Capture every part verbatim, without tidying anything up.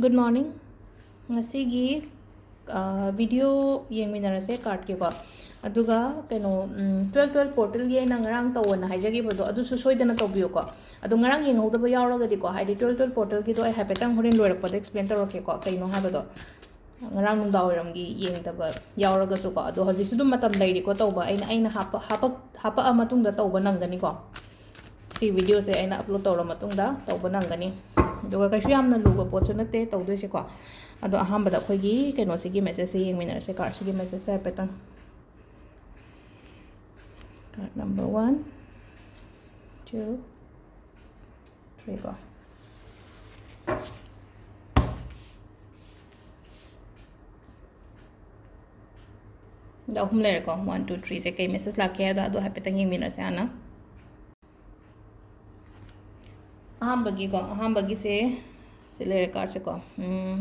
Good morning. ꯉꯁꯤꯒꯤ video ꯌꯦꯡꯃꯤꯟꯅꯔꯁꯦ cardꯀꯤꯀꯣ꯫ ꯑꯗꯨꯒ ꯀꯩꯅꯣ, twelve twelve portalꯒꯤ ꯑꯩꯅ ꯉꯔꯥꯡ ꯇꯧꯑꯣꯅ ꯍꯥꯏꯖꯈꯤꯕꯗꯣ ꯑꯗꯨꯁꯨ ꯁꯣꯏꯗꯅ ꯇꯧꯕꯤꯌꯨꯀꯣ꯫ ꯑꯗꯣ ꯉꯔꯥꯡ ꯌꯦꯡꯍꯧꯗꯕ ꯌꯥꯎꯔꯒꯗꯤꯀꯣ, ꯍꯥꯏꯗꯤ twelve twelve portalꯒꯤꯗꯣ ꯑꯩ ꯍꯥꯏꯐꯦꯠꯇꯪ ꯍꯣꯔꯦꯟ ꯂꯣꯏꯔꯛꯄꯗ explain ꯇꯧꯔꯛꯀꯦꯀꯣ, ꯀꯩꯅꯣ ꯍꯥꯏꯕꯗꯣ꯫ ꯉꯔꯥꯡ ꯅꯨꯡꯗꯥꯡꯋꯥꯏꯔꯝꯒꯤ ꯌꯦꯡꯗꯕ ꯌꯥꯎꯔꯒꯁꯨꯀꯣ꯫ ꯑꯗꯣ ꯍꯧꯖꯤꯛꯁꯨ ꯑꯗꯨꯝ ꯃꯇꯝ ꯂꯩꯔꯤꯀꯣ ꯇꯧꯕ꯫ ꯑꯩꯅ, ꯑꯩꯅ ꯍꯥꯞꯄ, ꯍꯥꯄꯛ-, ꯍꯥꯄꯛꯑ ꯃꯇꯨꯡꯗ ꯇꯧꯕ ꯅꯪꯒꯅꯤꯀꯣ꯫ ꯁꯤ videoꯁꯦ ꯑꯩꯅ upload ꯇꯧꯔ ꯃꯇꯨꯡꯗ ꯇꯧꯕ ꯅꯪꯒꯅꯤ꯫ ꯑꯗꯨꯒ ꯀꯩꯁꯨ ꯌꯥꯝꯅ ꯂꯨꯕ ꯄꯣꯠꯁꯨ ꯅꯠꯇꯦ ꯇꯧꯗꯣꯏꯁꯦꯀꯣ꯫ ꯑꯗꯣ ꯑꯍꯥꯟꯕꯗ ꯑꯩꯈꯣꯏꯒꯤ ꯀꯩꯅꯣꯁꯤꯒꯤ messageꯁꯦ ꯌꯦꯡꯃꯤꯟꯅꯔꯁꯦ, cardꯁꯤꯒꯤ messageꯁꯦ ꯍꯥꯏꯐꯦꯠꯇꯪ꯫ Card number one, two, three ꯀꯣ꯫ ꯑꯗ ꯑꯍꯨꯝ ꯂꯩꯔꯦꯀꯣ, one, two, threeꯁꯦ ꯀꯩ message ꯂꯥꯛꯀꯦ ꯍꯥꯏꯗꯣ, ꯑꯗꯣ ꯍꯥꯏꯐꯦꯠꯇꯪ ꯌꯦꯡꯃꯤꯟꯅꯁꯦ ꯍꯥꯟꯅ꯫ ꯑꯍꯥꯟꯕꯒꯤꯀꯣ, ꯑꯍꯥꯟꯕꯒꯤꯁꯦ ꯁꯤ ꯂꯩꯔꯦ cardꯁꯦꯀꯣ꯫ ꯎꯝ,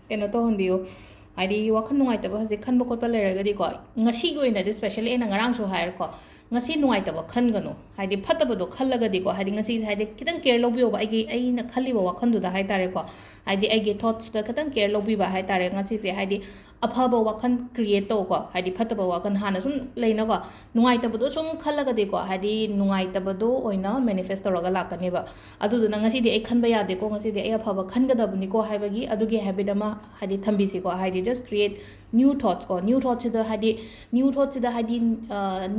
ꯀꯩꯅꯣ ꯇꯧꯍꯟꯕꯤꯌꯨ, ꯍꯥꯏꯗꯤ ꯋꯥꯈꯜ ꯅꯨꯡꯉꯥꯏꯇꯕ ꯍꯧꯖꯤꯛ ꯈꯟꯕ ꯈꯣꯠꯄ ꯂꯩꯔꯒꯗꯤꯀꯣ, ꯉꯁꯤꯒꯤ ꯑꯣꯏꯅꯗꯤ specially ꯑꯩꯅ ꯉꯔꯥꯡꯁꯨ ꯍꯥꯏꯔꯦꯀꯣ, ꯉꯁꯤ ꯅꯨꯡꯉꯥꯏꯇꯕ ꯈꯟꯒꯅꯨ, ꯍꯥꯏꯗꯤ ꯐꯠꯇꯕꯗꯣ ꯈꯜꯂꯒꯗꯤꯀꯣ, ꯍꯥꯏꯗꯤ ꯉꯁꯤꯁꯦ ꯍꯥꯏꯗꯤ ꯈꯤꯇꯪ care ꯂꯧꯕꯤꯌꯣꯕ, ꯑꯩꯒꯤ, ꯑꯩꯅ ꯈꯜꯂꯤꯕ ꯋꯥꯈꯜꯗꯨꯗ ꯍꯥꯏꯇꯥꯔꯦꯀꯣ, ꯍꯥꯏꯗꯤ ꯑꯩꯒꯤ thoughtsꯇ ꯈꯤꯇꯪ care ꯂꯧꯕꯤꯕ ꯍꯥꯏꯇꯥꯔꯦ ꯉꯁꯤꯁꯦ, ꯍꯥꯏꯗꯤ ꯑꯐꯕ ꯋꯥꯈꯜ create ꯇꯧꯀꯣ, ꯍꯥꯏꯗꯤ ꯐꯠꯇꯕ ꯋꯥꯈꯜ ꯍꯥꯟꯅ ꯁꯨꯝ ꯂꯩꯅꯀꯣ, ꯅꯨꯡꯉꯥꯏꯇꯕꯗꯣ ꯁꯨꯝ ꯈꯜꯂꯒꯗꯤꯀꯣ, ꯍꯥꯏꯗꯤ ꯅꯨꯡꯉꯥꯏꯇꯕꯗꯣ ꯑꯣꯏꯅ manifest ꯇꯧꯔꯒ ꯂꯥꯛꯀꯅꯦꯕ꯫ ꯑꯗꯨꯗꯨꯅ ꯉꯁꯤꯗꯤ ꯑꯩ ꯈꯟꯕ ꯌꯥꯗꯦꯀꯣ, ꯉꯁꯤꯗꯤ ꯑꯩ ꯑꯐꯕ ꯈꯟꯒꯗꯕꯅꯤꯀꯣ ꯍꯥꯏꯕꯒꯤ ꯑꯗꯨꯒꯤ habit ꯑꯃ ꯍꯥꯏꯗꯤ ꯊꯝꯕꯤꯁꯤꯀꯣ, ꯍꯥꯏꯗꯤ just create new thoughts ꯀꯣ꯫ New thoughtꯁꯤꯗ ꯍꯥꯏꯗꯤ, new thoughtꯁꯤꯗ ꯍꯥꯏꯗꯤ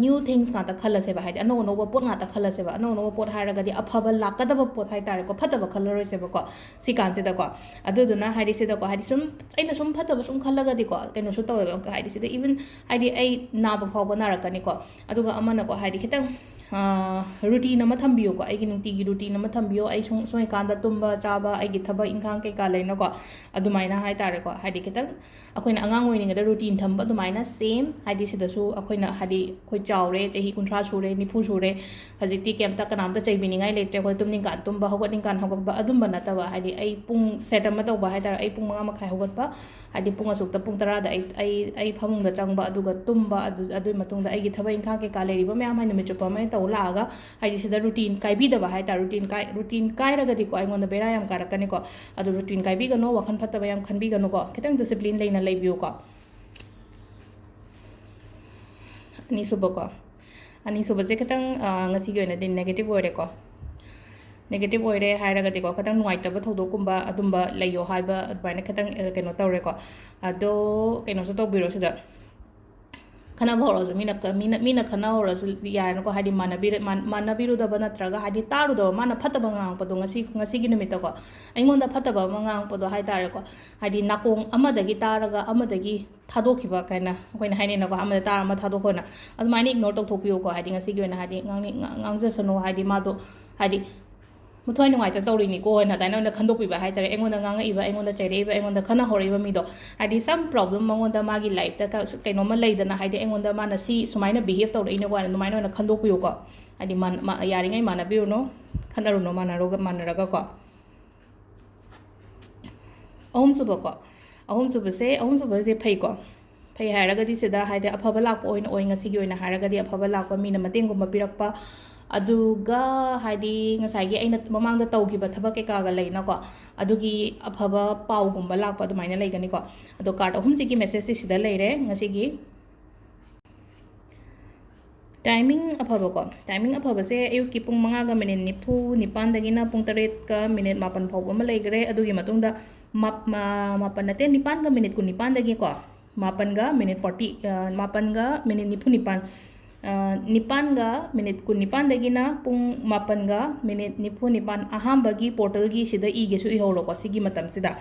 new things ꯉꯥꯛꯇ ꯈꯜꯂꯁꯦꯕ, ꯍꯥꯏꯗꯤ ꯑꯅꯧ ꯑꯅꯧꯕ ꯄꯣꯠ ꯉꯥꯛꯇ ꯈꯜꯂꯁꯦꯕ꯫ ꯑꯅꯧ ꯑꯅꯧꯕ ꯄꯣꯠ ꯍꯥꯏꯔꯒꯗꯤ ꯑꯐꯕ ꯂꯥꯛꯀꯗꯕ ꯄꯣꯠ ꯍꯥꯏꯇꯥꯔꯦꯀꯣ, ꯐꯠꯇꯕ ꯈꯜꯂꯔꯣꯏꯁꯦꯕꯀꯣ ꯁꯤ ꯀꯥꯟꯁꯤꯗꯀꯣ꯫ ꯑꯗꯨꯗꯨꯅ ꯍꯥꯏꯗꯤ ꯁꯤꯗꯀꯣ, ꯍꯥꯏꯗꯤ ꯁꯨꯝ ꯑꯩꯅ ꯁꯨꯝ ꯐꯠꯇꯕ ꯁꯨꯝ ꯈꯜꯂꯒꯗꯤꯀꯣ, ꯀꯩꯅꯣꯁꯨ ꯇꯧꯋꯦꯕ, ꯍꯥꯏꯗꯤ ꯁꯤꯗ even ꯍꯥꯏꯗꯤ ꯑꯩ ꯅꯥꯕ ꯐꯥꯎꯕ ꯅꯥꯔꯛꯀꯅꯤꯀꯣ꯫ ꯑꯗꯨꯒ ꯑꯃꯅꯀꯣ, ꯍꯥꯏꯗꯤ ꯈꯤꯇꯪ routine ꯑꯃ ꯊꯝꯕꯤꯌꯨꯀꯣ, ꯑꯩꯒꯤ ꯅꯨꯡꯇꯤꯒꯤ routine ꯑꯃ ꯊꯝꯕꯤꯌꯣ꯫ ꯑꯩ ꯁꯨꯡ-, ꯁꯨꯡꯉꯩꯀꯥꯟꯗ ꯇꯨꯝꯕ ꯆꯥꯕ, ꯑꯩꯒꯤ ꯊꯕꯛ ꯏꯪꯈꯥꯡ ꯀꯩꯀꯥ ꯂꯩꯅꯀꯣ, ꯑꯗꯨꯃꯥꯏꯅ ꯍꯥꯏꯇꯥꯔꯦꯀꯣ, ꯍꯥꯏꯗꯤ ꯈꯤꯇꯪ ꯑꯩꯈꯣꯏꯅ ꯑꯉꯥꯡ ꯑꯣꯏꯔꯤꯉꯩꯗ routine ꯊꯝꯕ ꯑꯗꯨꯃꯥꯏꯅ same, ꯍꯥꯏꯗꯤ ꯁꯤꯗꯁꯨ ꯑꯩꯈꯣꯏꯅ, ꯍꯥꯏꯗꯤ ꯑꯩꯈꯣꯏ ꯆꯥꯎꯔꯦ, ꯆꯍꯤ ꯀꯨꯟꯊ꯭ꯔꯥ ꯁꯨꯔꯦ, ꯅꯤꯐꯨ ꯁꯨꯔꯦ, ꯍꯧꯖꯤꯛꯇꯤ ꯀꯩꯝꯇ ꯀꯅꯥꯝꯇ ꯆꯩꯕꯤꯅꯤꯡꯉꯥꯏ ꯂꯩꯇ꯭ꯔꯦ꯫ ꯑꯩꯈꯣꯏ ꯇꯨꯝꯅꯤꯡꯀꯥꯟ ꯇꯨꯝꯕ, ꯍꯧꯒꯠꯅꯤꯡꯀꯥꯟ ꯍꯧꯒꯠꯄ, ꯑꯗꯨꯝꯕ ꯅꯠꯇꯕ, ꯍꯥꯏꯗꯤ ꯑꯩ ꯄꯨꯡ set ꯑꯃ ꯇꯧꯕ ꯍꯥꯏꯇꯥꯔꯦ, ꯑꯩ ꯄꯨꯡ ꯃꯉꯥ ꯃꯈꯥꯏ ꯍꯧꯒꯠꯄ, ꯍꯥꯏꯗꯤ ꯄꯨꯡ ꯑꯁꯨꯛꯇ, ꯄꯨꯡ ꯇꯔꯥꯗ ꯑꯩ, ꯑꯩ, ꯑꯩ ꯐꯃꯨꯡꯗ ꯆꯪꯕ, ꯑꯗꯨꯒ ꯇꯨꯝꯕ, ꯑꯗꯨ, ꯑꯗꯨꯒꯤ ꯃꯇꯨꯡꯗ ꯑꯩꯒꯤ ꯊꯕꯛ ꯏꯪꯈꯥꯡ ꯀꯩꯀꯥ ꯂꯩꯔꯤꯕ ꯃꯌꯥꯝ ꯍꯥꯏ ꯅꯨꯃꯤꯠ ꯆꯨꯞꯄ ꯑꯃ ꯇꯧ ꯂꯥꯛꯑꯒ, ꯍꯥꯏꯗꯤ ꯁꯤꯗ ꯔꯨꯇꯤꯟ ꯀꯥꯏꯕꯤꯗꯕ ꯍꯥꯏ ꯇꯥꯔꯦ, ꯔꯨꯇꯤꯟ ꯀꯥꯏ ꯔꯨꯇꯤꯟ ꯀꯥꯏꯔꯒꯗꯤꯀꯣ ꯑꯩꯉꯣꯟꯗ ꯕꯦꯔꯥ ꯌꯥꯝ ꯀꯥꯔꯛꯀꯅꯤꯀꯣ꯫ ꯑꯗꯣ ꯔꯨꯇꯤꯟ ꯀꯥꯏꯕꯤꯒꯅꯣ, ꯋꯥꯈꯜ ꯐꯠꯇꯕ ꯌꯥꯝ ꯈꯟꯕꯤꯒꯅꯨꯀꯣ, ꯈꯤꯇꯪ ꯗꯤꯁꯤꯄ꯭ꯂꯤꯟ ꯂꯩꯅ ꯂꯩꯕꯤꯌꯨꯀꯣ꯫ ꯑꯅꯤꯁꯨꯕꯀꯣ, ꯑꯅꯤꯁꯨꯕꯁꯦ ꯈꯤꯇꯪ ꯉꯁꯤꯒꯤ ꯑꯣꯏꯅꯗꯤ ꯅꯦꯒꯦꯇꯤꯞ ꯑꯣꯏꯔꯦꯀꯣ꯫ ꯅꯦꯒꯦꯇꯤꯞ ꯑꯣꯏꯔꯦ ꯍꯥꯏꯔꯒꯗꯤꯀꯣ, ꯈꯤꯇꯪ ꯅꯨꯡꯉꯥꯏꯇꯕ ꯊꯧꯗꯣꯛꯀꯨꯝꯕ ꯑꯗꯨꯝꯕ ꯂꯩꯌꯣ ꯍꯥꯏꯕ ꯑꯗꯨꯃꯥꯏꯅ ꯈꯤꯇꯪ ꯀꯩꯅꯣ ꯇꯧꯔꯦꯀꯣ꯫ ꯑꯗꯣ ꯀꯩꯅꯣꯁꯨ ꯇꯧꯕꯤꯔꯣ ꯁꯤꯗ, ꯈꯠꯅꯕ ꯍꯧꯔꯁꯨ ꯃꯤꯅ ꯃꯤꯅ ꯃꯤꯅ ꯈꯠꯅ ꯍꯧꯔꯁꯨ ꯌꯥꯔꯦꯅꯀꯣ, ꯍꯥꯏꯗꯤ ꯃꯥꯟꯅꯕꯤꯔ- ꯃꯥꯟ- ꯃꯥꯟꯅꯕꯤꯔꯨꯗꯕ ꯅꯠꯇ꯭ꯔꯒ ꯍꯥꯏꯗꯤ ꯇꯥꯔꯨꯗꯕ, ꯃꯥꯅ ꯐꯠꯇꯕ ꯉꯥꯡꯉꯛꯄꯗꯣ ꯉꯁꯤ ꯉꯁꯤꯒꯤ ꯅꯨꯃꯤꯠꯇꯀꯣ, ꯑꯩꯉꯣꯟꯗ ꯐꯠꯇꯕ ꯑꯃ ꯉꯥꯡꯉꯛꯄꯗꯣ ꯍꯥꯏ ꯇꯥꯔꯦꯀꯣ, ꯍꯥꯏꯗꯤ ꯅꯥꯀꯣꯡ ꯑꯃꯗꯒꯤ ꯇꯥꯔꯒ ꯑꯃꯗꯒꯤ ꯊꯥꯗꯣꯛꯈꯤꯕ ꯀꯥꯏꯅ ꯑꯩꯈꯣꯏꯅ ꯍꯥꯏꯅꯩꯅꯀꯣ, ꯑꯃꯗ ꯇꯥꯔ ꯑꯃ ꯊꯥꯗꯣꯛꯈꯣꯅ꯫ ꯑꯗꯨꯃꯥꯏꯅ ꯏꯒꯅꯣꯔ ꯇꯧꯊꯣꯛꯄꯤꯌꯨꯀꯣ꯫ ꯍꯥꯏꯗꯤ ꯉꯁꯤꯒꯤ ꯑꯣꯏꯅ ꯍꯥꯏꯗꯤ ꯉꯥꯡꯅꯤꯡ- ꯉꯥꯡ- ꯉꯥꯡꯖꯁꯅꯨ, ꯍꯥꯏꯗꯤ ꯃꯥꯗꯣ ꯍꯥꯏꯗꯤ ꯃꯊ꯭ꯋꯥꯏ ꯅꯨꯡꯉꯥꯏꯇ ꯇꯧꯔꯤꯅꯤꯀꯣ ꯍꯥꯏꯅ ꯑꯗꯨꯃꯥꯏꯅ ꯑꯣꯏꯅ ꯈꯟꯗꯣꯛꯄꯤꯕ ꯍꯥꯏ ꯇꯥꯔꯦ꯫ ꯑꯩꯉꯣꯟꯗ ꯉꯥꯡꯉꯛꯏꯕ, ꯑꯩꯉꯣꯟꯗ ꯆꯩꯔꯛꯏꯕ, ꯑꯩꯉꯣꯟꯗ ꯈꯠꯅ ꯍꯧꯔꯛꯏꯕ ꯃꯤꯗꯣ, ꯍꯥꯏꯗꯤ ꯁꯝ ꯄ꯭ꯔꯣꯕ꯭ꯂꯦꯝ ꯃꯉꯣꯟꯗ ꯃꯥꯒꯤ ꯂꯥꯏꯐꯇ ꯀ- ꯀꯩꯅꯣꯝꯃ ꯂꯩꯗꯅ, ꯍꯥꯏꯗꯤ ꯑꯩꯉꯣꯟꯗ ꯃꯥꯅ ꯁꯤ ꯁꯨꯃꯥꯏꯅ ꯕꯤꯍꯦꯕ ꯇꯧꯔꯛꯏꯅꯦꯀꯣ ꯍꯥꯏꯅ ꯑꯗꯨꯃꯥꯏꯅ ꯑꯣꯏꯅ ꯈꯟꯗꯣꯛꯄꯤꯌꯨꯀꯣ꯫ ꯍꯥꯏꯗꯤ ꯃꯥꯟ- ꯃꯥ- ꯌꯥꯔꯤꯉꯩ ꯃꯥꯟꯅꯕꯤꯔꯨꯅꯣ, ꯈꯠꯅꯔꯨꯅꯣ ꯃꯥꯟꯅꯔꯨꯒ ꯃꯥꯟꯅꯔꯒꯀꯣ꯫ ꯑꯍꯨꯝꯁꯨꯕꯀꯣ, ꯑꯍꯨꯝꯁꯨꯕꯁꯦ, ꯑꯍꯨꯝꯁꯨꯕꯁꯦ ꯐꯩꯀꯣ꯫ ꯐꯩ ꯍꯥꯏꯔꯒꯗꯤ ꯁꯤꯗ ꯍꯥꯏꯗꯤ ꯑꯐꯕ ꯂꯥꯛꯄ ꯑꯣꯏꯅ ꯑꯣꯏ, ꯉꯁꯤꯒꯤ ꯑꯣꯏꯅ ꯍꯥꯏꯔꯒꯗꯤ ꯑꯐꯕ ꯂꯥꯛꯄ, ꯃꯤꯅ ꯃꯇꯦꯡꯒꯨꯝꯕ ꯄꯤꯔꯛꯄ, ꯑꯗꯨꯒ ꯍꯥꯏꯗꯤ ꯉꯁꯥꯏꯒꯤ ꯑꯩꯅ ꯃꯃꯥꯡꯗ ꯇꯧꯈꯤꯕ ꯊꯕꯛ ꯀꯩꯀꯥꯒ ꯂꯩꯅꯀꯣ, ꯑꯗꯨꯒꯤ ꯑꯐꯕ ꯄꯥꯎꯒꯨꯝꯕ ꯂꯥꯛꯄ ꯑꯗꯨꯃꯥꯏꯅ ꯂꯩꯒꯅꯤꯀꯣ꯫ ꯑꯗꯣ ꯀꯥꯔꯠ ꯑꯍꯨꯝꯁꯤꯒꯤ ꯃꯦꯁꯦꯖꯁꯦ ꯁꯤꯗ ꯂꯩꯔꯦ ꯉꯁꯤꯒꯤ꯫ ꯇꯥꯏꯃꯤꯡ ꯑꯐꯕꯀꯣ, ꯇꯥꯏꯃꯤꯡ ꯑꯐꯕꯁꯦ ꯑꯌꯨꯛꯀꯤ ꯄꯨꯡ ꯃꯉꯥꯒ ꯃꯤꯅꯤꯠ ꯅꯤꯐꯨ ꯅꯤꯄꯥꯟꯗꯒꯤꯅ ꯄꯨꯡ ꯇꯔꯦꯠꯀ ꯃꯤꯅꯤꯠ ꯃꯥꯄꯟ ꯐꯥꯎꯕ ꯑꯃ ꯂꯩꯈ꯭ꯔꯦ꯫ ꯑꯗꯨꯒꯤ ꯃꯇꯨꯡꯗ ꯃꯥꯞ- ꯃꯥ- ꯃꯥꯄꯟ ꯅꯠꯇꯦ, ꯅꯤꯄꯥꯟꯒ ꯃꯤꯅꯤꯠ ꯀꯨꯟꯅꯤꯄꯥꯟꯗꯒꯤꯀꯣ, ꯃꯥꯄꯟꯒ ꯃꯤꯅꯤꯠ ꯐꯣꯔꯇꯤ, ꯑ, ꯃꯥꯄꯟꯒ ꯃꯤꯅꯤꯠ ꯅꯤꯐꯨ ꯅꯤꯄꯥꯟ, ꯑ, ꯅꯤꯄꯥꯟꯒ ꯃꯤꯅꯤꯠ ꯀꯨꯟꯅꯤꯄꯥꯟꯗꯒꯤꯅ ꯄꯨꯡ ꯃꯥꯄꯟꯒ ꯃꯤꯅꯤꯠ ꯅꯤꯐꯨ ꯅꯤꯄꯥꯟ, ꯑꯍꯥꯟꯕꯒꯤ ꯄꯣꯔꯇꯦꯜꯒꯤ ꯁꯤꯗ ꯏꯒꯦꯁꯨ ꯏꯍꯧꯔꯣꯀꯣ ꯁꯤꯒꯤ ꯃꯇꯝꯁꯤꯗ꯫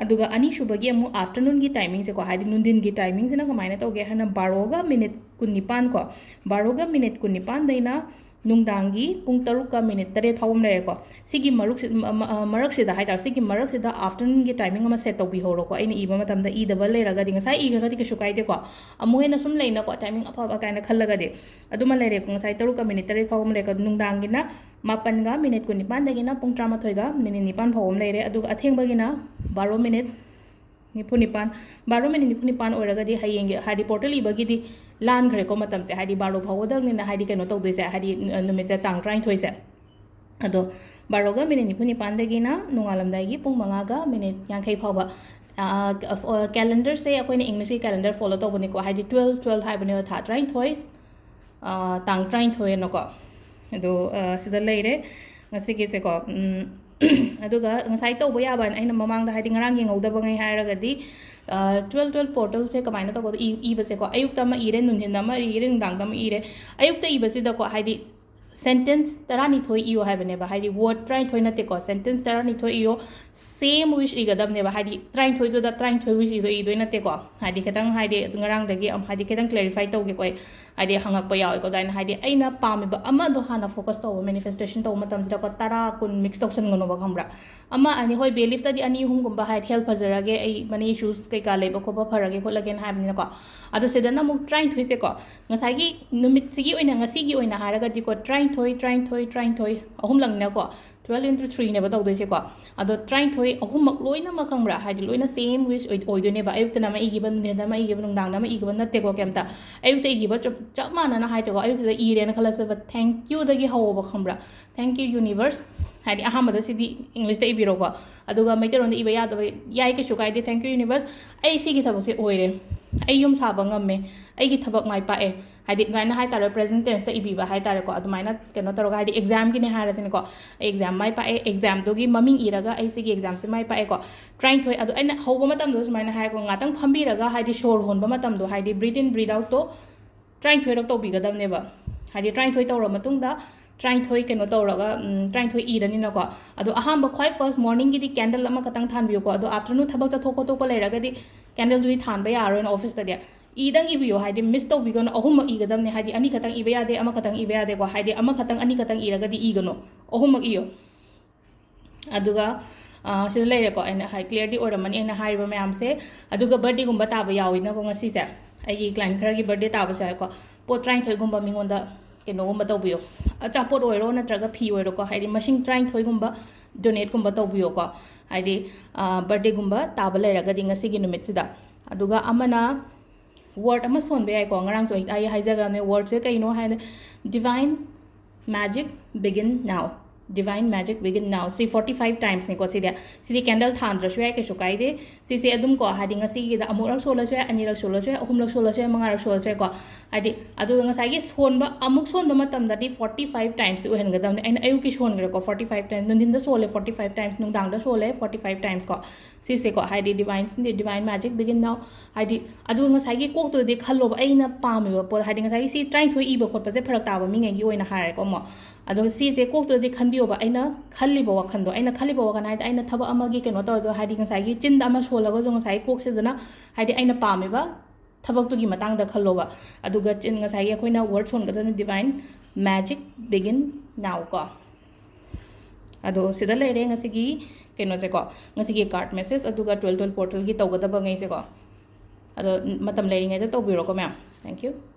ꯑꯗꯨꯒ ꯑꯅꯤꯁꯨꯕꯒꯤ ꯑꯃꯨꯛ ꯑꯥꯐꯇꯔꯅꯨꯟꯒꯤ ꯇꯥꯏꯃꯤꯡꯁꯦꯀꯣ, ꯍꯥꯏꯗꯤ ꯅꯨꯡꯊꯤꯟꯒꯤ ꯇꯥꯏꯃꯤꯡꯁꯤꯅ ꯀꯃꯥꯏꯅ ꯇꯧꯒꯦ ꯍꯥꯏꯅ ꯕꯥꯔꯣꯒ ꯃꯤꯅꯤꯠ ꯀꯨꯟꯅꯤꯄꯥꯟ ꯀꯣ, ꯕꯥꯔꯣꯒ ꯃꯤꯅꯤꯠ ꯀꯨꯟꯅꯤꯄꯥꯟꯗꯩꯅ ꯅꯨꯡꯗꯥꯡꯒꯤ ꯄꯨꯡ ꯇꯔꯨꯛꯀ ꯃꯤꯅꯤꯠ ꯇꯔꯦꯠ ꯐꯥꯎꯕ ꯑꯃ ꯂꯩꯔꯦꯀꯣ꯫ ꯁꯤꯒꯤ ꯃꯔꯨꯛꯁꯤ-, ꯃ-, ꯃ-, ꯃꯔꯛꯁꯤꯗ ꯍꯥꯏꯇꯥꯔꯦ, ꯁꯤꯒꯤ ꯃꯔꯛꯁꯤꯗ ꯑꯥꯐꯇꯔꯅꯨꯟꯒꯤ ꯇꯥꯏꯃꯤꯡ ꯑꯃ ꯁꯦꯠ ꯇꯧꯕꯤꯍꯧꯔꯣꯀꯣ꯫ ꯑꯩꯅ ꯏꯕ ꯃꯇꯝꯗ ꯏꯗꯕ ꯂꯩꯔꯒꯗꯤ, ꯉꯁꯥꯏ ꯏꯈ꯭ꯔꯒꯗꯤ ꯀꯩꯁꯨ ꯀꯥꯏꯗꯦꯀꯣ꯫ ꯑꯃꯨꯛ ꯍꯦꯟꯅ ꯁꯨꯝ ꯂꯩꯅꯀꯣ, ꯇꯥꯏꯃꯤꯡ ꯑꯐꯕ ꯀꯥꯏꯅ ꯈꯜꯂꯒꯗꯤ꯫ ꯑꯗꯨꯃ ꯂꯩꯔꯦꯀꯣ, ꯉꯁꯥꯏ ꯇꯔꯨꯛꯀ ꯃꯤꯅꯤꯠ ꯇꯔꯦꯠ ꯐꯥꯎꯕ ꯑꯃ ꯂꯩꯔꯦꯀꯣ꯫ ꯅꯨꯡꯗꯥꯡꯒꯤꯅ ꯃꯥꯄꯟꯒ ꯃꯤꯅꯤꯠ ꯀꯨꯟꯅꯤꯄꯥꯟꯗꯒꯤꯅ ꯄꯨꯡ ꯇꯔꯥꯃꯥꯊꯣꯏꯒ ꯃꯤꯅꯤꯠ ꯅꯤꯄꯥꯟ ꯐꯥꯎꯕ ꯑꯃ ꯂꯩꯔꯦ꯫ ꯑꯗꯨꯒ ꯑꯊꯦꯡꯕꯒꯤꯅ ꯕꯥꯔꯣ ꯃꯤꯅꯤꯠ ꯅꯤꯐꯨ ꯅꯤꯄꯥꯟ, ꯕꯥꯔꯣ ꯃꯤꯅꯤꯠ ꯅꯤꯐꯨ ꯅꯤꯄꯥꯟ ꯑꯣꯏꯔꯒꯗꯤ ꯍꯌꯦꯡꯒꯤ ꯍꯥꯏꯗꯤ ꯄꯣꯔꯇꯦꯜ ꯏꯕꯒꯤꯗꯤ ꯂꯥꯟꯈ꯭ꯔꯦꯀꯣ ꯃꯇꯝꯁꯦ, ꯍꯥꯏꯗꯤ ꯕꯥꯔꯣ ꯐꯥꯎꯕꯗꯪꯅꯤꯅ ꯍꯥꯏꯗꯤ ꯀꯩꯅꯣ ꯇꯧꯗꯣꯏꯁꯦ, ꯍꯥꯏꯗꯤ ꯅꯨꯃꯤꯠꯁꯦ ꯇꯥꯡ ꯇꯔꯥꯅꯤꯊꯣꯏꯁꯦ꯫ ꯑꯗꯣ ꯕꯥꯔꯣꯒ ꯃꯤꯅꯤꯠ ꯅꯤꯐꯨ ꯅꯤꯄꯥꯟꯗꯒꯤꯅ ꯅꯣꯡꯉꯥꯜꯂꯝꯗꯥꯏꯒꯤ ꯄꯨꯡ ꯃꯉꯥꯒ ꯃꯤꯅꯤꯠ ꯌꯥꯡꯈꯩ ꯐꯥꯎꯕ꯫ ꯀꯦꯂꯦꯟꯗꯔꯁꯦ ꯑꯩꯈꯣꯏꯅ ꯏꯪꯂꯤꯁꯀꯤ ꯀꯦꯂꯦꯟꯗꯔ ꯐꯣꯂꯣ ꯇꯧꯕꯅꯤꯀꯣ, ꯍꯥꯏꯗꯤ ꯇ꯭ꯋꯦꯜꯐ ꯇ꯭ꯋꯦꯜꯐ ꯍꯥꯏꯕꯅꯦꯕ, ꯊꯥ ꯇꯔꯥꯅꯤꯊꯣꯏ, ꯇꯥꯡ ꯇꯔꯥꯅꯤꯊꯣꯏ ꯑꯅꯀꯣ꯫ ꯑꯗꯣ ꯁꯤꯗ ꯂꯩꯔꯦ ꯉꯁꯤꯒꯤꯁꯦꯀꯣ꯫ ꯑꯗꯨꯒ ꯉꯁꯥꯏ ꯇꯧꯕ ꯌꯥꯕꯅ ꯑꯩꯅ ꯃꯃꯥꯡꯗ ꯍꯥꯏꯗꯤ ꯉꯔꯥꯡ ꯌꯦꯡꯍꯧꯗꯕꯉꯩ ꯍꯥꯏꯔꯒꯗꯤ, ꯇ꯭ꯋꯦꯜꯐ ꯇ꯭ꯋꯦꯜꯐ ꯄꯣꯔꯇꯦꯜꯁꯦ ꯀꯃꯥꯏꯅ ꯇꯧꯕꯗ ꯏꯕꯁꯦꯀꯣ, ꯑꯌꯨꯛꯇ ꯑꯃ ꯏꯔꯦ, ꯅꯨꯡꯊꯤꯟꯗ ꯑꯃ ꯏꯔꯦ, ꯅꯨꯡꯗꯥꯡꯗ ꯑꯃ ꯏꯔꯦ꯫ ꯑꯌꯨꯛꯇ ꯏꯕꯁꯤꯗꯀꯣ, ꯍꯥꯏꯗꯤ ꯁꯦꯟꯇꯦꯟꯁ ꯇꯔꯥꯅꯤꯊꯣꯏ ꯏꯌꯣ ꯍꯥꯏꯕꯅꯦꯕ, ꯍꯥꯏꯗꯤ ꯋꯥꯔꯗ ꯇꯔꯥꯅꯤꯊꯣꯏ ꯅꯠꯇꯦꯀꯣ, ꯁꯦꯟꯇꯦꯟꯁ ꯇꯔꯥꯅꯤꯊꯣꯏ ꯏꯌꯣ꯫ ꯁꯦꯝ ꯋꯤꯁ ꯏꯒꯗꯕꯅꯦꯕ, ꯍꯥꯏꯗꯤ ꯇꯔꯥꯅꯤꯊꯣꯏꯗꯨꯗ ꯇꯔꯥꯅꯤꯊꯣꯏ ꯋꯤꯁ ꯏꯗꯣ ꯏꯗꯣꯏ ꯅꯠꯇꯦꯀꯣ꯫ ꯍꯥꯏꯗꯤ ꯈꯤꯇꯪ ꯍꯥꯏꯗꯤ ꯉꯔꯥꯡꯗꯒꯤ ꯑꯝ-, ꯍꯥꯏꯗꯤ ꯈꯤꯇꯪ ꯀ꯭ꯂꯦꯔꯤꯐꯥꯏ ꯇꯧꯒꯦꯀꯣ ꯑꯩ꯫ ꯍꯥꯏꯗꯤ ꯍꯪꯉꯛꯄ ꯌꯥꯎꯋꯦꯀꯣ ꯑꯗꯨꯃꯥꯏꯅ, ꯍꯥꯏꯗꯤ ꯑꯩꯅ ꯄꯥꯝꯃꯤꯕ ꯑꯃꯗꯣ ꯍꯥꯟꯅ ꯐꯣꯀꯁ ꯇꯧꯕ ꯃꯦꯅꯤꯐꯦꯁꯇꯦꯁꯟ ꯇꯧꯕ ꯃꯇꯝꯁꯤꯗꯀꯣ, ꯇꯔꯥ ꯀꯨꯟ ꯃꯤꯛꯁ ꯇꯧꯁꯟꯒꯅꯣꯕ, ꯈꯪꯕ꯭ꯔꯥ? ꯑꯃ ꯑꯅꯤ, ꯍꯣꯏ, ꯕꯦꯂꯤꯐꯇꯗꯤ ꯑꯅꯤ ꯑꯍꯨꯝꯒꯨꯝꯕ ꯍꯥꯏꯗꯤ ꯍꯦꯜꯞ ꯐꯖꯔꯒꯦ, ꯑꯩ ꯃꯅꯤ ꯏꯁꯨꯁ ꯀꯩꯀꯥ ꯂꯩꯕ ꯈꯣꯠꯄ ꯐꯔꯒꯦ ꯈꯣꯠꯂꯒꯦꯅ ꯍꯥꯏꯕꯅꯤꯅꯀꯣ꯫ ꯑꯗꯣ ꯁꯤꯗꯅ ꯑꯃꯨꯛ ꯇꯔꯥꯅꯤꯊꯣꯏꯁꯦꯀꯣ, ꯉꯁꯥꯏꯒꯤ ꯅꯨꯃꯤꯠꯁꯤꯒꯤ ꯑꯣꯏꯅ, ꯉꯁꯤꯒꯤ ꯑꯣꯏꯅ ꯍꯥꯏꯔꯒꯗꯤꯀꯣ, ꯇꯔꯥꯅꯤꯊꯣꯏ, ꯇꯔꯥꯅꯤꯊꯣꯏ, ꯇꯔꯥꯅꯤꯊꯣꯏ, ꯑꯍꯨꯝꯂꯛꯅꯤꯅꯀꯣ, ꯇ꯭ꯋꯦꯜꯐ ꯏꯟꯇꯨ ꯊ꯭ꯔꯤꯅꯦꯕ ꯇꯧꯗꯣꯏꯁꯦꯀꯣ꯫ ꯑꯗꯣ ꯇꯔꯥꯅꯤꯊꯣꯏ ꯑꯍꯨꯝꯃꯛ ꯂꯣꯏꯅꯃꯛ, ꯈꯪꯕ꯭ꯔꯥ? ꯍꯥꯏꯗꯤ ꯂꯣꯏꯅ ꯁꯦꯝ ꯋꯤꯁ ꯑꯣꯏ-, ꯑꯣꯏꯗꯣꯏꯅꯦꯕ꯫ ꯑꯌꯨꯛꯇꯅ ꯑꯃ ꯏꯈꯤꯕ, ꯅꯨꯡꯊꯤꯟꯗ ꯑꯃ ꯏꯈꯤꯕ, ꯅꯨꯡꯗꯥꯡꯗ ꯑꯃ ꯏꯈꯤꯕ ꯅꯠꯇꯦꯀꯣ ꯀꯩꯝꯇ꯫ ꯑꯌꯨꯛꯇ ꯏꯈꯤꯕ ꯆꯞ, ꯆꯞ ꯃꯥꯟꯅꯅ ꯍꯥꯏꯗꯦꯀꯣ, ꯑꯌꯨꯛꯇꯨꯗ ꯏꯔꯦꯅ ꯈꯜꯂꯁꯦꯕ, thank youꯗꯒꯤ ꯍꯧꯋꯣꯕ, ꯈꯪꯕ꯭ꯔꯥ? Thank you, universe꯫ ꯍꯥꯏꯗꯤ ꯑꯍꯥꯟꯕꯗ ꯁꯤꯗꯤ ꯏꯪꯂꯤꯁꯇ ꯏꯕꯤꯔꯣꯀꯣ, ꯑꯗꯨꯒ ꯃꯩꯇꯩꯂꯣꯟꯗ ꯏꯕ ꯌꯥꯗꯕ ꯌꯥꯏ, ꯀꯩꯁꯨ ꯀꯥꯏꯗꯦ꯫ Thank you, universe, ꯑꯩ ꯁꯤꯒꯤ ꯊꯕꯛꯁꯦ ꯑꯣꯏꯔꯦ, ꯑꯩ ꯌꯨꯝ ꯁꯥꯕ ꯉꯝꯃꯦ, ꯑꯩꯒꯤ ꯊꯕꯛ ꯃꯥꯏ ꯄꯥꯛꯑꯦ꯫ ꯍꯥꯏꯗꯤ ꯑꯗꯨꯃꯥꯏꯅ ꯍꯥꯏꯇꯥꯔꯦ, ꯄ꯭ꯔꯦꯖꯦꯟ ꯇꯦꯟꯁꯇ ꯏꯕꯤꯕ ꯍꯥꯏꯇꯥꯔꯦꯀꯣ꯫ ꯑꯗꯨꯃꯥꯏꯅ ꯀꯩꯅꯣ ꯇꯧꯔꯒ, ꯍꯥꯏꯗꯤ ꯑꯦꯛꯖꯥꯝꯒꯤꯅꯦ ꯍꯥꯏꯔꯁꯤꯅꯦꯀꯣ, ꯑꯩ ꯑꯦꯛꯖꯥꯝ ꯃꯥꯏ ꯄꯥꯛꯑꯦ, ꯑꯦꯛꯖꯥꯝꯗꯨꯒꯤ ꯃꯃꯤꯡ ꯏꯔꯒ ꯑꯩ ꯁꯤꯒꯤ ꯑꯦꯛꯖꯥꯝꯁꯦ ꯃꯥꯏ ꯄꯥꯛꯑꯦꯀꯣ꯫ ꯇꯔꯥꯅꯤꯊꯣꯏ, ꯑꯗꯣ ꯑꯩꯅ ꯍꯧꯕ ꯃꯇꯝꯗ ꯁꯨꯃꯥꯏꯅ ꯍꯥꯏꯀꯣ, ꯉꯥꯛꯇꯪ ꯐꯝꯕꯤꯔꯒ, ꯍꯥꯏꯗꯤ ꯁꯣꯔ ꯍꯣꯟꯕ ꯃꯇꯝꯗꯣ, ꯍꯥꯏꯗꯤ breathe in, breathe outꯇꯣ ꯇꯔꯥꯅꯤꯊꯣꯏꯔꯛ ꯇꯧꯕꯤꯒꯗꯕꯅꯦꯕ꯫ ꯍꯥꯏꯗꯤ ꯇꯔꯥꯅꯤꯊꯣꯏ ꯇꯧꯔ ꯃꯇꯨꯡꯗ ꯇꯔꯥꯅꯤꯊꯣꯏ ꯀꯩꯅꯣ ꯇꯧꯔꯒ, ꯎꯝ, ꯇꯔꯥꯅꯤꯊꯣꯏ ꯏꯔꯅꯤꯅꯀꯣ꯫ ꯑꯗꯣ ꯑꯍꯥꯟꯕ ꯈ꯭ꯋꯥꯏ ꯐꯥꯔꯁ ꯃꯣꯔꯅꯤꯡꯒꯤꯗꯤ ꯀꯦꯟꯗꯜ ꯑꯃꯈꯛꯇꯪ ꯊꯥꯟꯕꯤꯌꯨꯀꯣ꯫ ꯑꯗꯣ ꯑꯥꯐꯇꯔꯅꯨꯟ ꯊꯕꯛ ꯆꯠꯊꯣꯛ ꯈꯣꯠꯇꯣꯛꯄ ꯂꯩꯔꯒꯗꯤ ꯀꯦꯟꯗꯜꯗꯨꯗꯤ ꯊꯥꯟꯕ ꯌꯥꯔꯔꯣꯏꯅ ꯑꯣꯐꯤꯁꯇꯗꯤ꯫ ꯏꯗꯪ ꯏꯕꯤꯌꯣ, ꯍꯥꯏꯗꯤ ꯃꯤꯁ ꯇꯧꯕꯤꯒꯅꯨ, ꯑꯍꯨꯝꯃꯛ ꯏꯒꯗꯕꯅꯦ꯫ ꯍꯥꯏꯗꯤ ꯑꯅꯤꯈꯛꯇꯪ ꯏꯕ ꯌꯥꯗꯦ, ꯑꯃꯈꯛꯇꯪ ꯏꯕ ꯌꯥꯗꯦꯀꯣ꯫ ꯍꯥꯏꯗꯤ ꯑꯃꯈꯛꯇꯪ, ꯑꯅꯤꯈꯛꯇꯪ ꯏꯔꯒꯗꯤ ꯏꯒꯅꯨ, ꯑꯍꯨꯝꯃꯛ ꯏꯌꯣ꯫ ꯑꯗꯨꯒ, ꯑ, ꯁꯤꯗ ꯂꯩꯔꯦꯀꯣ, ꯑꯩꯅ ꯍꯥꯏ, ꯀ꯭ꯂꯤꯌꯔꯗꯤ ꯑꯣꯏꯔꯝꯃꯅꯤ ꯑꯩꯅ ꯍꯥꯏꯔꯤꯕ ꯃꯌꯥꯝꯁꯦ꯫ ꯑꯗꯨꯒ ꯕꯥꯔꯗꯦꯒꯨꯝꯕ ꯇꯥꯕ ꯌꯥꯎꯋꯤꯅꯀꯣ ꯉꯁꯤꯁꯦ, ꯑꯩꯒꯤ ꯀ꯭ꯂꯥꯏꯟ ꯈꯔꯒꯤ ꯕꯥꯔꯗꯦ ꯇꯥꯕꯁꯨ ꯌꯥꯎꯋꯦꯀꯣ꯫ ꯄꯣꯠ ꯇꯔꯥꯅꯤꯊꯣꯏꯒꯨꯝꯕ ꯃꯤꯉꯣꯟꯗ ꯀꯩꯅꯣꯒꯨꯝꯕ ꯇꯧꯕꯤꯌꯣ, ꯑꯆꯥꯄꯣꯠ ꯑꯣꯏꯔꯣ ꯅꯠꯇ꯭ꯔꯒ ꯐꯤ ꯑꯣꯏꯔꯣꯀꯣ, ꯍꯥꯏꯗꯤ ꯃꯁꯤꯡ ꯇꯔꯥꯅꯤꯊꯣꯏꯒꯨꯝꯕ ꯗꯣꯅꯦꯠꯀꯨꯝꯕ ꯇꯧꯕꯤꯌꯣꯀꯣ, ꯍꯥꯏꯗꯤ ꯕꯥꯔꯗꯦꯒꯨꯝꯕ ꯇꯥꯕ ꯂꯩꯔꯒꯗꯤ ꯉꯁꯤꯒꯤ ꯅꯨꯃꯤꯠꯁꯤꯗ꯫ ꯑꯗꯨꯒ ꯑꯃꯅ ꯋꯥꯔꯗ ꯑꯃ ꯁꯣꯟꯕ ꯌꯥꯏꯀꯣ, ꯉꯔꯥꯡꯁꯨ ꯑꯩ ꯑꯩ ꯍꯥꯏꯖꯈ꯭ꯔꯕꯅꯦ, ꯋꯥꯔꯗꯁꯦ ꯀꯩꯅꯣ ꯍꯥꯏꯗꯤ Divine Magic Begin Now, Divine Magic Begin Now꯫ ꯁꯤ forty five timesꯅꯤꯀꯣ꯫ ꯁꯤꯗꯤ ꯁꯤꯗꯤ ꯀꯦꯟꯗꯜ ꯊꯥꯟꯗ꯭ꯔꯁꯨ ꯌꯥꯏ, ꯀꯩꯁꯨ ꯀꯥꯏꯗꯦ꯫ ꯁꯤꯁꯦ ꯑꯗꯨꯝ ꯀꯣ, ꯍꯥꯏꯗꯤ ꯉꯁꯤꯒꯤꯗ ꯑꯃꯨꯛꯔꯛ ꯁꯣꯜꯂꯁꯨ ꯌꯥꯏ, ꯑꯅꯤꯔꯛ ꯁꯣꯜꯂꯁꯨ ꯌꯥꯏ, ꯑꯍꯨꯝꯂꯛ ꯁꯣꯜꯂꯁꯨ ꯌꯥꯏ, ꯃꯉꯥꯔꯛ ꯁꯣꯜꯂꯁꯨ ꯌꯥꯏꯀꯣ꯫ ꯍꯥꯏꯗꯤ ꯑꯗꯨꯒ ꯉꯁꯥꯏꯒꯤ ꯁꯣꯟꯕ, ꯑꯃꯨꯛ ꯁꯣꯟꯕ ꯃꯇꯝꯗꯗꯤ forty five timesꯇꯤ ꯑꯣꯏꯍꯟꯒꯗꯕꯅꯤ꯫ ꯑꯩꯅ ꯑꯌꯨꯛꯀꯤ ꯁꯣꯟꯈ꯭ꯔꯦꯀꯣ, forty five times, ꯅꯨꯡꯊꯤꯟꯗ ꯁꯣꯜꯂꯦ forty five times, ꯅꯨꯡꯗꯥꯡꯗ ꯁꯣꯜꯂꯦ forty five timesꯀꯣ꯫ ꯁꯤꯁꯦꯀꯣ, ꯍꯥꯏꯗꯤ Divine, Divine Magic Begin Now, ꯍꯥꯏꯗꯤ ꯑꯗꯨꯒ ꯉꯁꯥꯏꯒꯤ ꯀꯣꯛꯇꯨꯗꯗꯤ ꯈꯜꯂꯣꯕ, ꯑꯩꯅ ꯄꯥꯝꯃꯤꯕ ꯄꯣꯠ, ꯍꯥꯏꯗꯤ ꯉꯁꯥꯏꯒꯤ ꯁꯤ ꯇꯔꯥꯅꯤꯊꯣꯏ ꯏꯕ ꯈꯣꯠꯄꯁꯦ ꯐꯔꯛ ꯇꯥꯕ ꯃꯤꯉꯩꯒꯤ ꯑꯣꯏꯅ ꯍꯥꯏꯔꯦꯀꯣ ꯑꯃꯨꯛ꯫ ꯑꯗꯨꯒ ꯁꯤꯁꯦ ꯀꯣꯛꯇꯨꯗꯗꯤ ꯈꯟꯕꯤꯌꯣꯕ, ꯑꯩꯅ ꯈꯜꯂꯤꯕ ꯋꯥꯈꯜꯗꯣ, ꯑꯩꯅ ꯈꯜꯂꯤꯕ ꯋꯥꯈꯜ ꯍꯥꯏꯗꯤ ꯑꯩꯅ ꯊꯕꯛ ꯑꯃꯒꯤ ꯀꯩꯅꯣ ꯇꯧꯔꯁꯨ, ꯍꯥꯏꯗꯤ ꯉꯁꯥꯏꯒꯤ ꯆꯤꯟꯗ ꯑꯃ ꯁꯣꯜꯂꯒꯁꯨ ꯉꯁꯥꯏꯒꯤ ꯀꯣꯛꯁꯤꯗꯅ ꯍꯥꯏꯗꯤ ꯑꯩꯅ ꯄꯥꯝꯃꯤꯕ ꯊꯕꯛꯇꯨꯒꯤ ꯃꯇꯥꯡꯗ ꯈꯜꯂꯣꯕ꯫ ꯑꯗꯨꯒ ꯆꯤꯟ, ꯉꯁꯥꯏꯒꯤ ꯑꯩꯈꯣꯏꯅ ꯋꯥꯔꯗ ꯁꯣꯟꯒꯗꯕꯅꯤ Divine Magic Begin Now ꯀꯣ꯫ ꯑꯗꯣ ꯁꯤꯗ ꯂꯩꯔꯦ ꯉꯁꯤꯒꯤ ꯀꯩꯅꯣꯁꯦꯀꯣ, ꯉꯁꯤꯒꯤ card message, ꯑꯗꯨꯒ twelve twelve portalꯒꯤ ꯇꯧꯒꯗꯕꯉꯩꯁꯦꯀꯣ꯫ ꯑꯗꯣ ꯃꯇꯝ ꯂꯩꯔꯤꯉꯩꯗ ꯇꯧꯕꯤꯔꯣꯀꯣ ꯃꯌꯥꯝ꯫ Thank you꯫